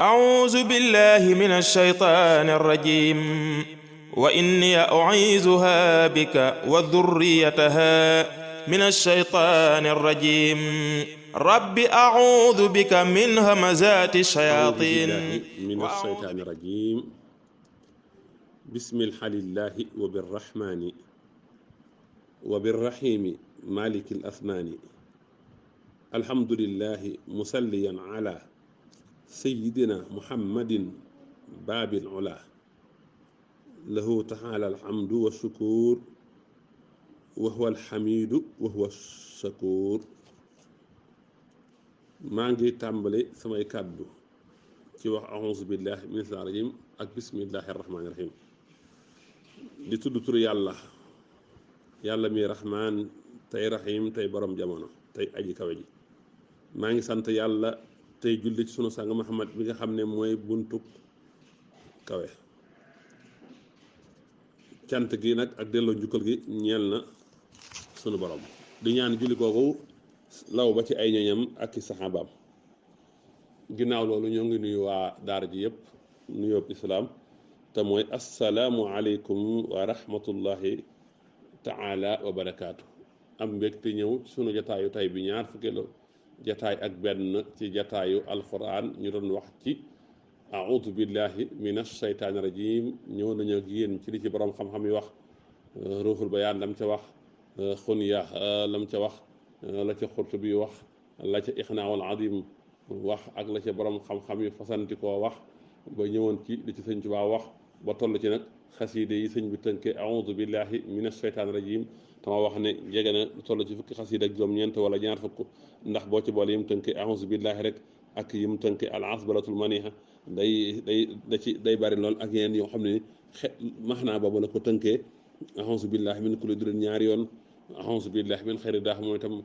أعوذ بالله من الشيطان الرجيم وإني أعيذها بك وذريتها من الشيطان الرجيم رب أعوذ بك من همزات أعوذ الشياطين بالله من الشيطان الرجيم بسم الحليله وبالرحمن وبالرحيم مالك الأثمان الحمد لله مسليا على سيدنا محمد باب العلا له تعالى الحمد والشكور وهو الحميد وهو الشكور maa ngi tàmbali samay kàddu ci wax a'uuzu billahi mina shaytaani rajiim ak bismillahi rahmaani rahiim di tudd turu yàlla mi rahmaan tey rahiim tey borom jamono tey aji kawe ji maa ngi sant yàlla tey julli ci sunu sang Muhammad bi nga xam ne mooy buntu kawe cant gi nag ak delloo njukkal gi ñeel na sunu borom di ñaan julli kooku law ba ci ay ñoñam ak i saxaabaam ginnaaw loolu ñoo ngi nuyu waa daara ji yëpp nuyoob islaam te mooy assalaamu aleykum wa rahmatullahi taala wa barakaatu am mbégte ñëw sunu jataayu tay bi ñaar fukkeelu jataay ak benn ci jataayu alquran ñu doon wax ci audu billahi min ashaytaani rajim ñëw nañu ak yéen ci li ci borom xam-xam yi wax ruuxul bayaan lam ca wax xunya lam ca wax la ca Xurtubi wax la ca Ixnaawul Adim wax ak la ca borom xam-xam yi fasanti koo wax ba ñëwoon ci li ci sëñ Tuubaa wax ba toll ci nag xasiide yi sëñ bi tënke audu billahi min ashaytaan rajim tama wax ne jege na toll ci fukki xasiide ak juróom-ñeent wala ñaar fukk ndax boo ci boole yim tënke audu billahi rek ak yim tënke al asbalatul maniha day bari lool ak yeneen yoo xam ne maxnaa boobu la ko tënkee audu billahi min kulli durin ñaari yoon auzu billahi min xayri daax mooy itam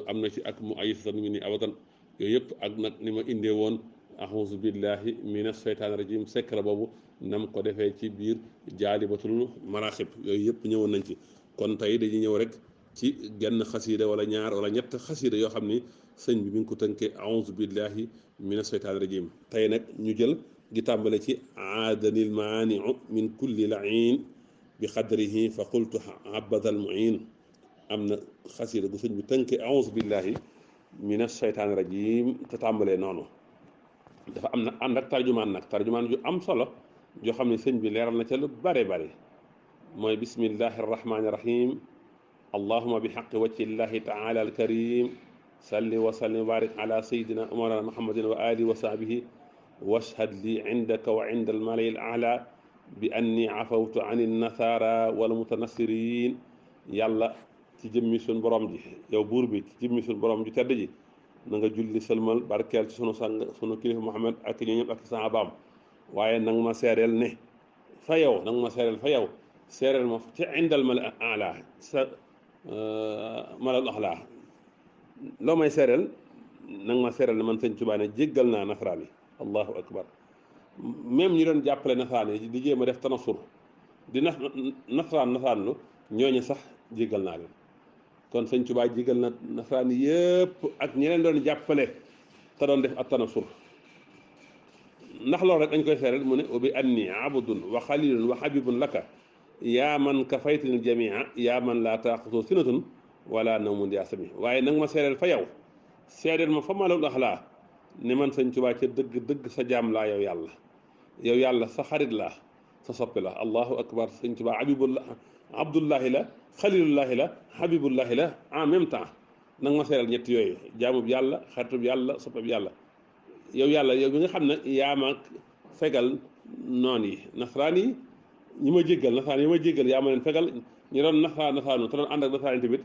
am na ci ak mu ay satan mi ni abadan yooyu yëpp ak nag ni ma indee woon auzu billahi mina shaytaani rajim secret boobu nam ko defee ci biir jaalibatul maraaxib yooyu yëpp ñëwoon nañ ci kon tey dañuy ñëw rek ci genn xasiida wala ñaar wala ñett xasiida yoo xam ni sëñ bi mi ngi ko tënkee auzu billahi mina shaytaani rajim tey nag ñu jël gi tàmbale ci aadanil maaniu min kulli lain bi xadrihi fa qultu abadal muin am na xasiida gu sëñ bi tënke auzu billahi min ashaytaani rajim te tàmbalee noonu dafa am na ànd ak tarjumaan ju am solo joo xam ne sëñ bi leeral na ca lu bare bare mooy bismillahi arrahmani irrahim allahuma bi xaqi wajhillahi taala alkarim salli wa sallim wa barik ala sayidina umarana muhammadin wa alihi wa sahbihi washhad li indaka wa inda almalai al ala bi anni afawtu an nasara wal mutanassirin yàlla ci jëmmi suñ borom ji yow buur bi ci jëmmi suñ borom ju tedd ji na nga julli sëlmal barkeel ci sunu sang sunu kilifa Muhammad ak ñu ñëpp ak sahabaam waaye nang ma seereel ne fa yow nang ma seereel fa yow seereel ma ci indal mal ala sa malal axla loo may seereel nang ma seereel ne man sëñ Tuubaa ne jéggal naa nasaraan yi allahu akbar même ñi doon jàppale nasaraan yi di jéem a def tanasur di nasaraan lu ñooñu sax jéggal naa leen kon sëñ Tuubaa jéggal na nasaraan yëpp ak ñi leen doon jàppale te doon def ak tanasur ndax loolu rek dañ koy seeral mu ne ubi anni abdun wa xalilun wa habibun laka yaa man kafaytini jamia yaa man laa taaxutu sinatun wala nawmun yaa sami waaye nag ma seereel fa yow seereel ma fa malul axlaa ne man sëñ Tuubaa ca dëgg dëgg sa jaam laa yow yàlla sa xarit la sa soppi la allahu akbar sëñ Tuubaa abdullahi la xalilullahi la habibullahi la en même temps nag ma seeral ñett yooyu jaamub yàlla xaritub yàlla soppib yàlla yow bi nga xam ne yaa ma fegal noon yi nasaraan yi ñi ma jéggal nasaraan yi ma jéggal yaa ma leen fegal ñi doon nasaraanu te doon ànd ak nasaraan tamit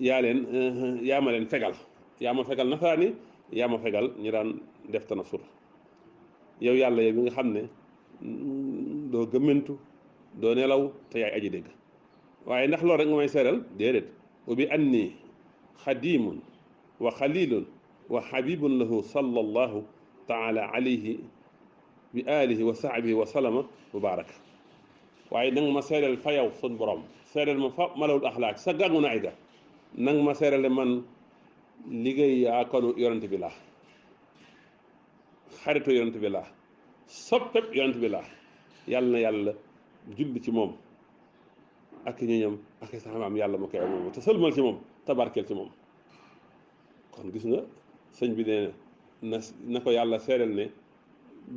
yaa ma leen fegal yaa ma fegal nasaraan yi yaa ma fegal ñi daan def tanasur yow yàlla yow bi nga xam ne doo gëmmentu doo nelaw te yaay aji dégg waaye ndax loolu rek nga may seeral déedéet wa bi anni xadimun wa xalilun wa xabibun lahu sallallahu taala alayhi bi alihi wa sahbihi wa sallama wa baraka waaye nanga ma seeral fa yow sun borom seeral ma fa malawul axlaaq sa gàngu na ay ga nanga ma seerale man liggéey yaa konu yonent bi la xaritu yonent bi laa soppeb yonent bi laa yàlla na yàlla julli ci moom ak ñoñam ak saxabaam yàlla ma koy moom te sëlmal ci moom tabarkeel ci moom kon gis nga sëñ bi nee na ko yàlla seereel ne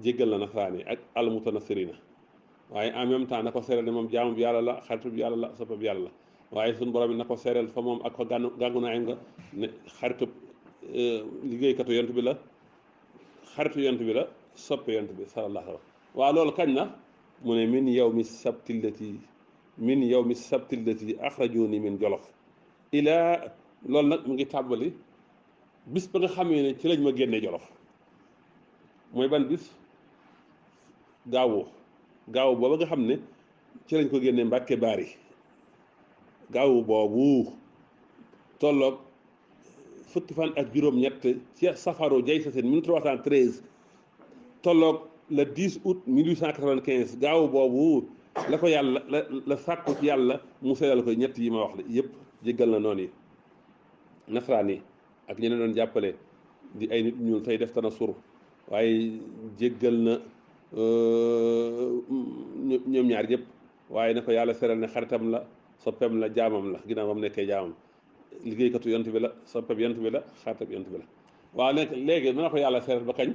jéggal na nasaraan yi ak almutanasirina waaye en même temps na ko seereel ne moom jaamu bi yàlla la xaritu bi yàlla la soppa bi yàlla la waaye suñu borom bi na ko seereel fa moom ak fa gàngu naayam nga ne xaritu liggéeykatu yonent bi la xaritu yonent bi la soppe yonent bi sallallahu alayhi wa sallam waaw loolu kañ na mu ne min yow mi sabtillati axrajuni min jolof ilaa loolu nag mu ngi tàmbali bis ba nga xamee ne ci lañ ma génnee jolof mooy ban bis gaawu booba nga xam ne ci lañ ko génnee Mbàkke Baari gaawu boobu tolloog fukki fan ak juróom-ñett ci safaru jay sa seen 1313 tolloog le 10 août 1895 gaawu boobu la ko yàlla la sàkku ci yàlla mu seedal ko ñett yi ma wax yëpp jéggal na noonu yi nasaraan yi ak ñeneen doon jàppale di ay nit ñuul tey def tana sur waaye jéggal na ñoom ñaar yëpp waaye na ko yàlla seral ne xaritam la soppeem la jaamam la ginnaaw ba mu nekkee jaamam liggéeykatu yonent bi la soppeem yonent bi la xaritam yonent bi la waaw léegi na ko yàlla seral ba kañ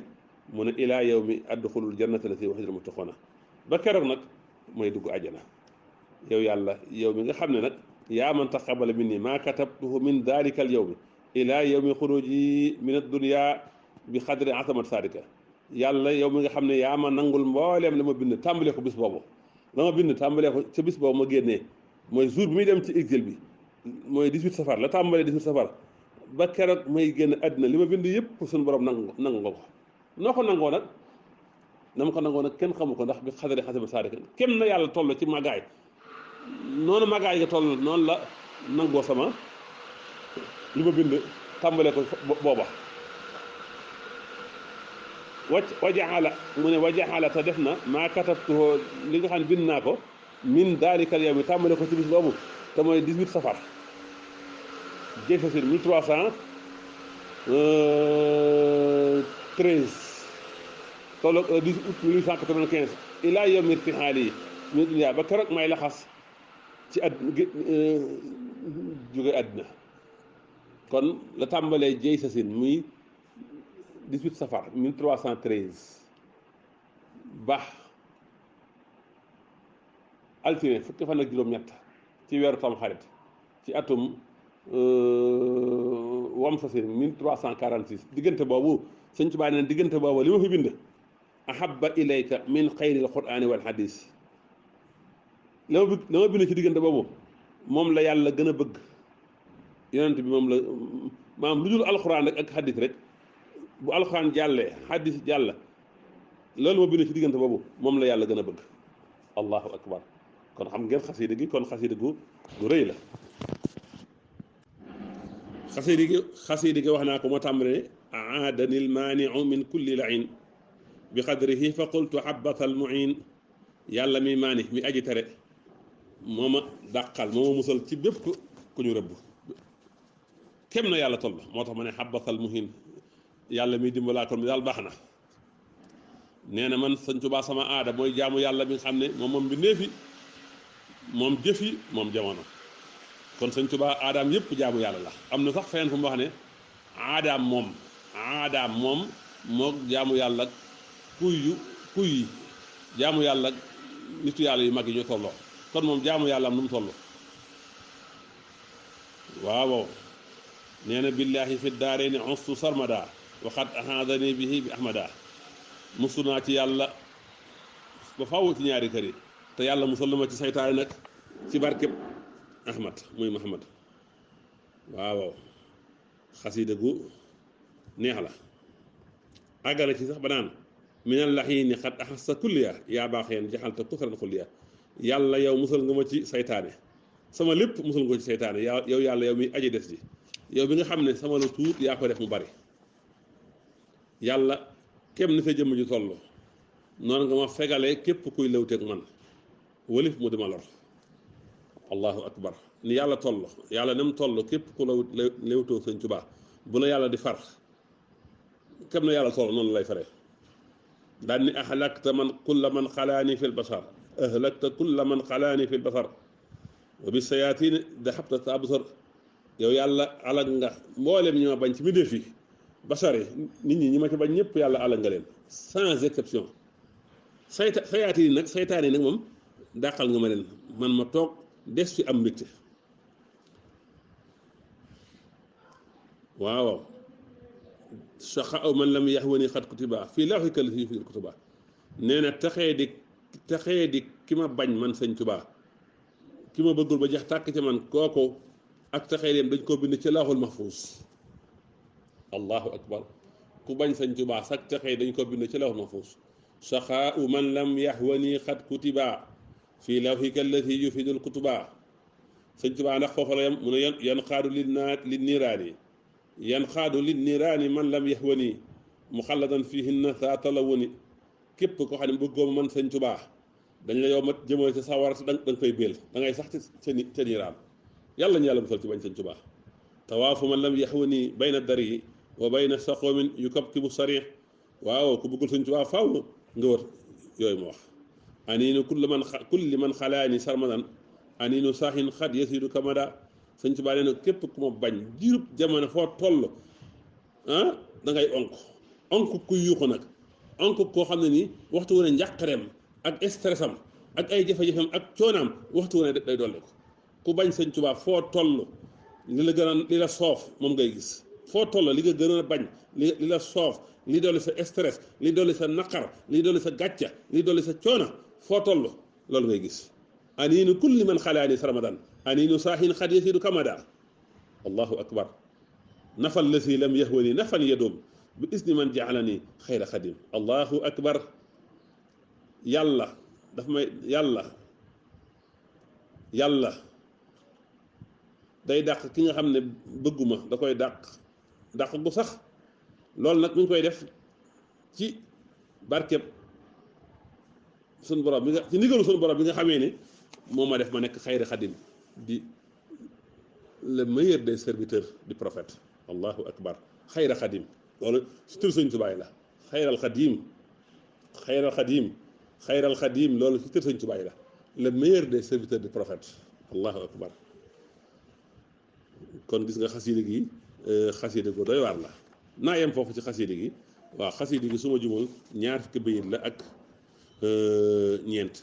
mu ne ilaa yow mi adxulul jannata lati wa'ida al-muttaquuna ba keroog nag mooy dugg àjjana yow yàlla yow mi nga xam ne nag yaa man taqabbala minni maa katabtuhu min daalika al-yawmi ilaa yawmi xuruji min ad-dunya bi xadri azamat sadika yàlla yow mi nga xam ne yaa ma nangul mbooleem la ma bind tàmbalee ko bis boobu la ma bind tàmbalee ko ca bis boobu ma génnee mooy jour bi muy dem ci exil bi mooy 18 safar la tàmbalee 18 safar ba keroog may génn àddina li ma bind yëpp suñu borom nangu nga ko noo ko nangoo nag na ma ko nangoo nag kenn xamu ko ndax bi xadri azamat sadika kem na yàlla toll ci màggaay noonu màggaay nga toll noonu la nangoo sama li ma bind tàmbalee ko booba wajaxala mu ne wajaxala te def na maa katabtuhu li nga xam ne bind naa ko min daalikal yow mi tàmbalee ko ci bis boobu te mooy 18 safar jëfasin 1313 tolloog 10 août 1895 ilaa yawmi irtihaali min dunya ba keroog may laxas ci jóge àddina kon la tàmbalee jëy sa sin muy 18 safar 1313 baax altine fukki fan ak juróom-ñett ci weeru tamxarit ci atum wam sa sin 1346 diggante boobu sëñ Tuubaa neen diggante boobu li ma fi bind ahabba ilayka min xayril qur'ani wal hadis la ma bind ci diggante boobu moom la yàlla gën a bëgg yonent bi moom la maanaam lu dul alxuraan ak hadis rek bu alxuraan jàllee hadis jàll loolu ma bind ci diggante boobu moom la yàlla gën a bëgg allahu akbar kon xam ngeen xasida gi kon xasida gu rëy la xasida gi wax naa ko moo tàmbale aadani lmaaniu min kulli lain bi qadrihi fa qultu habata almuin yàlla mi maani mi aji tere moo ma dàqal moo ma musal ci bépp ku ñu rëbb kem na yàlla toll moo tax ma ne habatal muhin yàlla miy dimbalaa kon mi daal baax na nee na man sëñ Tuubaa sama aada mooy jaamu yàlla bi nga xam ne moom mbindeefi moom jëfi moom jamono kon sëñ Tuubaa aadaam yëpp jaamu yàlla la am na sax feneen fu mu wax ne aadaam moom moo jaamu yàlla kuy jaamu yàlla nitu yàlla yu mag yi ñoo tolloo kon moom jaamu yàlla am nu mu toll waaw nee na billaahi fi daarayni ustu sarmada waxat ahadani bihi bi ahmada musu naa ci yàlla ba faw ci ñaari kër yi te yàlla musal na ma ci saytaane nag ci barkeb ahmad muy muhammad waaw xasida gu neex la àggale ci sax ba naan minal laxiini xat axasta kulliya yaa baaxeen jaxalta kusran xulliya yàlla yow musal nga ma ci saytaane sama lépp musal nga ko ci saytaane yow yàlla yow mi aji des ji yow bi nga xam ne sama la tuut yaa ko def mu bari yàlla kem ni sa jëmm ji toll noonu nga ma fegalee képp kuy lewteeg man walif mu dima lor allahu akbar ni yàlla toll yàlla nem toll képp ku lewtoo sëñ Tuubaa bu la yàlla di far kem na yàlla toll noonu lay fare daan ni ahlakta man kulla man xalaani fi lbasar ahlakta kulla man xalaani fi lbasar wa bi sayaatin dahabta tabsar yow yàlla alag nga mboolem ñi ma bañ ci mi def fi basare nit ñi ma ci bañ ñëpp yàlla alag nga leen sans exception sayaatin nag saytaan yi nag moom dàqal nga ma leen man ma toog des fi am mbégte waaw saxa aw man lam yaxwani xat kutiba fii lawxika lazi fi kutuba nee na taxee di ki ma bañ man sëñ Tuubaa ki ma bëggul ba jeex tàkk ci man kooku ak taxee dem dañ koo bind ci lawxul mahfuus allahu akbar ku bañ sëñ Tuubaa sax taxee dañ koo bind ci lawxul mahfuus saxa aw man lam yaxwani xat kutiba fii lawxika lazi yufidul kutuba sëñ Tuubaa ndax foofa la yam mu ne yan xaadu li niiraani yan xaadu li niiraani man lam yaxwani muxalladan fiihinna saa talawuni képp koo xam ne bëggoo man sëñ Tuubaa dañ la yow mat jëmale ci sawara da nga koy béel da ngay sax ca niiraan yàlla ñu yàlla musal ci bañ sëñ Tuubaa tawaafu man lam yaxwani bayna dari wa bayna saqoomin yu kabkibu sarix waaw ku bëggul sëñ Tuubaa faaw nga wër yooyu ma wax aniinu kulli man xalaani sarmadan aniinu saahin xat yasidu kamada sëñ Tuubaa nee na képp ku ma bañ diirub jamono foo toll ah da ngay onk kuy yuuxu nag onk koo xam ne nii waxtu wu ne njàqareem ak stressam ak ay jafe-jafeem ak coonaam waxtu wu ne day dolli ko ku bañ sëñ Tuubaa foo toll li la soof moom ngay gis foo toll li nga gën a bañ li la soof li dolli sa stress li dolli sa naqar li dolli sa gàcca li dolli sa coona foo toll loolu ngay gis aniinu kulli man xalaani sarmadan aniinu saahin xad yasidu kamada allahu akbar nafal lasi lam yahwani nafan yadoom bi isni man jaalani xayra xadim allahu akbar yàlla daf may yàlla day dàq ki nga xam ne bëgguma da koy dàq gu sax loolu nag mi ngi koy def ci barkeb suñu borom bi nga ci ndigalu suñu borom bi nga xamee ne moo ma def ma nekk xayri xadim di le meilleur des serviteurs du prophète allahu akbar xayra xadim loolu si tur sëñ Tuubaa la xayral xadim loolu si tur sëñ Tuubaa la le meilleur des serviteurs du prophète allahu akbar kon gis nga xasida gi xasida gu doy waar la naa yem foofu ci xasida gi waaw xasida gi su ma jumul ñaar fukki bayit la ak ñeent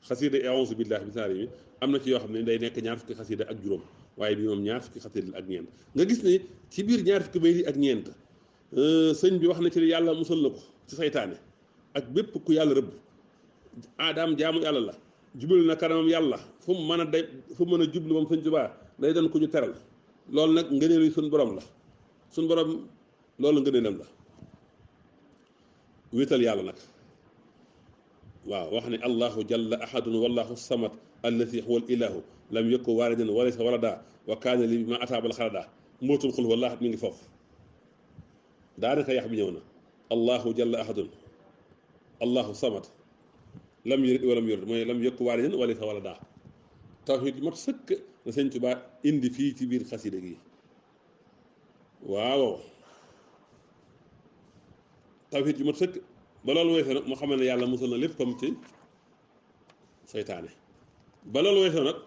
xasida a'uuzu billaahi mina shaytaani rajiim am na ci yoo xam ne day nekk ñaar fukki xasida ak juróom waaye bi moom ñaar fukki xasida la ak ñeent nga gis ne ci biir ñaar fukki bayit yi ak ñeent sëñ bi wax na ci ne yàlla musal na ko ci saytaane ak bépp ku yàlla rëbb aadaam jaamu yàlla la jubal na kanamam yàlla fu mu mën a day fu mu mën a jublu moom sëñ Tuubaa day doon ku ñu teral loolu nag ngëneelu suñ borom la suñ borom loolu ngëneelam la wéetal yàlla nag waaw wax ne allahu jalla ahadun wallahu samad allati huwa al ilahu lam yakun walidan walaysa walada wa kaana li ma ataabal xalada mbootum xul wallaahi mi ngi foofu daanaka yax bi ñëw na allahu jalla ahadun allahu samad lam yalid walam yulad mooy lam yakun walidan walaysa walada tawxiid mat sëkk na sëñ Tuubaa indi fii ci biir xasida gi waaw tawxiid yu mat sëkk ba loolu weesoo nag mu xamal ne yàlla musal na léppam ci seytaane ba loolu weesoo nag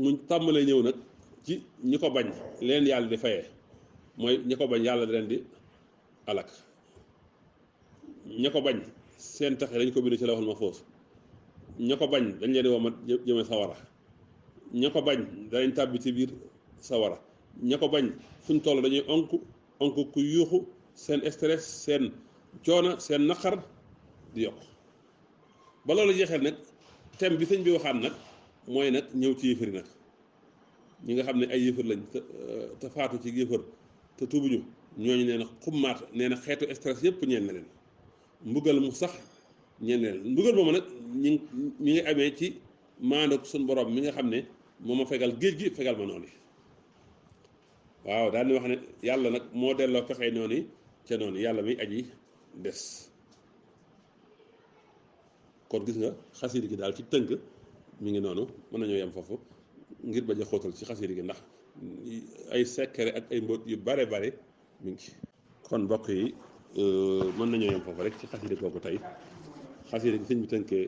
mu tàmbalee ñëw nag ci ñi ko bañ leen yàlla di fayee mooy ñi ko bañ yàlla di leen di alak ña ko bañ seen taxe dañ ko bind ci lawhul mahfuus ña ko bañ dañ leen di womat jëme sawara ña ko bañ danañ tàbbi ci biir sawara ña ko bañ fuñ toll dañuy onk ku yuuxu seen stress seen coono seen naqar di yokk ba loolu jeexee nag thème bi sëñ bi waxaat nag mooy nag ñëw ci yëfër nag ñi nga xam ne ay yëfër lañ te faatu ci yëfër te tuubuñu ñooñu nee na xummaat nee na xeetu stress yëpp ñeen na leen mbugal mu sax ñeen na leen mbugal moomu nag ñi ngi amee ci maandoog suñ borom mi nga xam ne moo ma fegal géej gi fegal ma noonu waaw daal di wax ne yàlla nag moo delloo pexey noonu ca noonu yàlla mi aji des kon gis nga xasida gi daal ci tënk mi ngi noonu mën nañoo yem foofu ngir bañ a xóotal ci xasida gi ndax ay secret ak ay mbóot yu bare bare mi ngi ci kon mbokk yi mën nañoo yem foofu rek ci xasida kooku tey xasida gi sëñ bi tënkee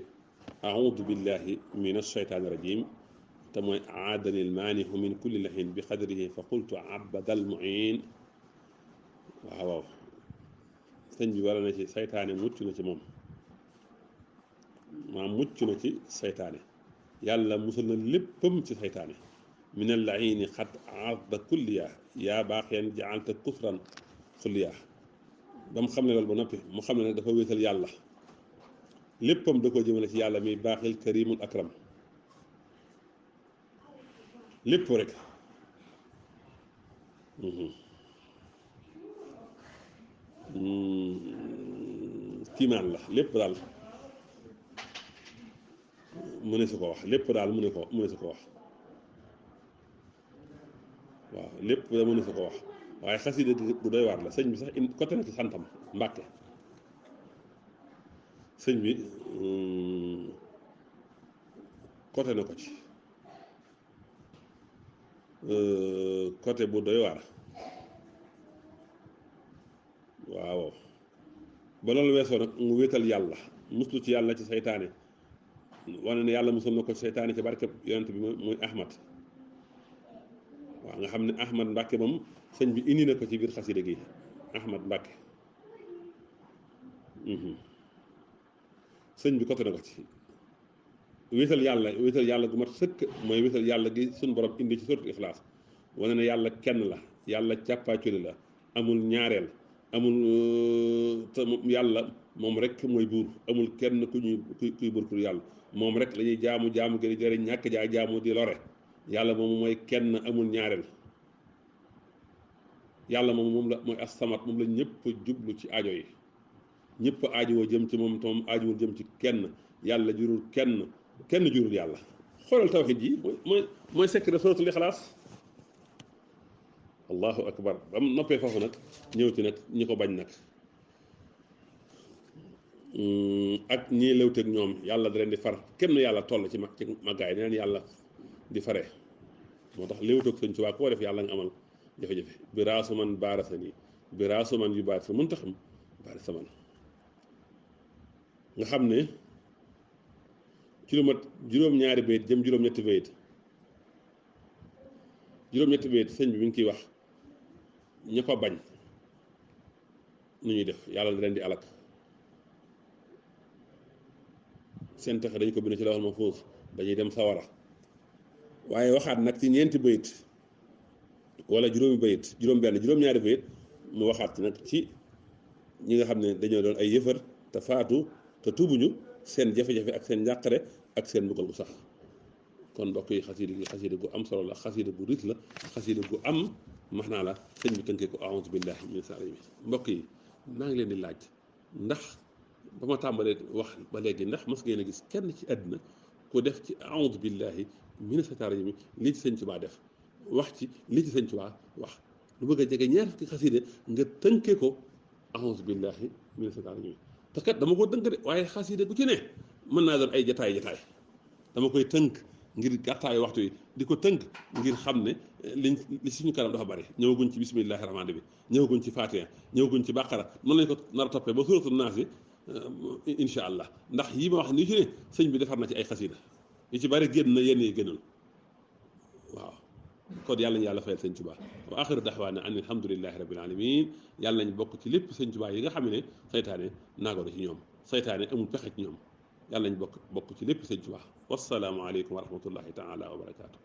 audu billahi min ashaytaani rajim te mooy aadani lmaanihu min kulli lahin bi xadrihi fa qultu abadal muin. waaw sëñ bi wala na ci saytaane mucc na ci moom mucc na ci saytaane yàlla musal na léppam ci saytaane min allaini xat aada kulliya yaa baaxeen jaalta kufran xulliya ba mu xam ne loolu ba noppi mu xam ne nag dafa wéetal yàlla léppam da koo jëmale ci yàlla mi baaxil karimul akram lépp rek kiimaan la lépp daal mu ne su ko wax lépp daal mu ne su ko wax waaw lépp da mu ne su ko wax waaye xasida bu doy waar la sëñ bi sax côté na ci santam Mbàkke sëñ bi côté na ko ci côté bu doy waar waaw ba loolu weesoo nag mu wéetal yàlla muslu ci yàlla ci saytaane wane ne yàlla musal na ko saytaane ci barke yonent bi muy Ahmad waaw nga xam ne Ahmad Mbàkke moom sëñ bi indi na ko ci biir xasida gi Ahmad Mbàkke sëñ bi côté na ko ci wéetal yàlla gu mat sëkk mooy wéetal yàlla gi suñ borom indi ci suratul Ixlaas wane ne yàlla kenn la yàlla càppaaculi la amul ñaareel amul te yàlla moom rek mooy buur amul kenn kuy buur pour yàlla moom rek la ñuy jaamu gi di jëriñ ñàkk jaamu di lore yàlla moom mooy kenn amul ñaareel yàlla moom la mooy as-samat moom la ñëpp jublu ci aajo yi ñëpp aajowoo jëm ci moom toom aajowul jëm ci kenn yàlla jurul kenn jurul yàlla xoolal tawxiid ji mooy secret suratul Ixlaas allahu akbar ba mu noppee foofu nag ñëw ci nag ñi ko bañ nag ak ñii lewteeg ñoom yàlla da leen di far kenn yàlla toll ci màggaay da leen yàlla di fare moo tax léewtoog sëñ Tuubaa koo def yàlla nga amal jafe-jafe bi raasu man baarasa nii bi raasu man yu baar sa mën taxam baarasa man nga xam ne ci lu mat juróom-ñaari bayit jëm juróom-ñetti bayit sëñ bi mi ngi ciy wax ña ko bañ nu ñuy def yàlla da leen di alak seen texe dañu ko bind ci lawhul mahfuus dañuy dem sawara waaye waxaat nag ci ñeenti bayit wala juróom-ñaari bayit mu waxaat ci nag ci ñi nga xam ne dañoo doon ay yëfar te faatu te tuubuñu seen jafe-jafe ak seen njàqare ak seen mbugal gu sax kon mbokk yi xasida gu am solo la xasida gu rit la xasida gu am max naa la sëñ bi tënkee ko a'uuzu billahi min sharri mbokk yi maa ngi leen di laaj ndax ba ma tàmbalee wax ba léegi ndax mas ngeen a gis kenn ci àddina ku def ci a'uuzu billahi mina shaytaani rajiim lii ci sëñ Tuubaa def wax ci lii ci sëñ Tuubaa wax lu bëgg a jege ñaar fukki xasida nga tënkee ko a'uuzu billahi mina shaytaani rajiim te kat dama ko tënk de waaye xasida gu ci ne mën naa doon ay jataay dama koy tënk ngir gàttaayu waxtu yi di ko tënk ngir xam ne li suñu kanam dafa bari ñëwaguñ ci bismillahi rahmaani bi ñëwaguñ ci Faatiha ñëwaguñ ci Baqara noonu lañ ko nar a toppee ba suuratul Naas yi incha allah ndax yi ma wax ni ci ne sëñ bi defar na ci ay xasida yi ci bari génn na yenn yi gënal waaw kon yàlla ñu yàlla fayal sëñ Tuubaa wa axiru daxwaana an alhamdulillahi rabbil alamin yàlla nañ bokk ci lépp sëñ Tuubaa yi nga xam ne saytaane naago na ci ñoom saytaane amul pexe ci ñoom yàlla nañ bokk ci lépp sëñ Tuubaa wassalaamu aleykum wa rahmatullahi taala wa barakaatu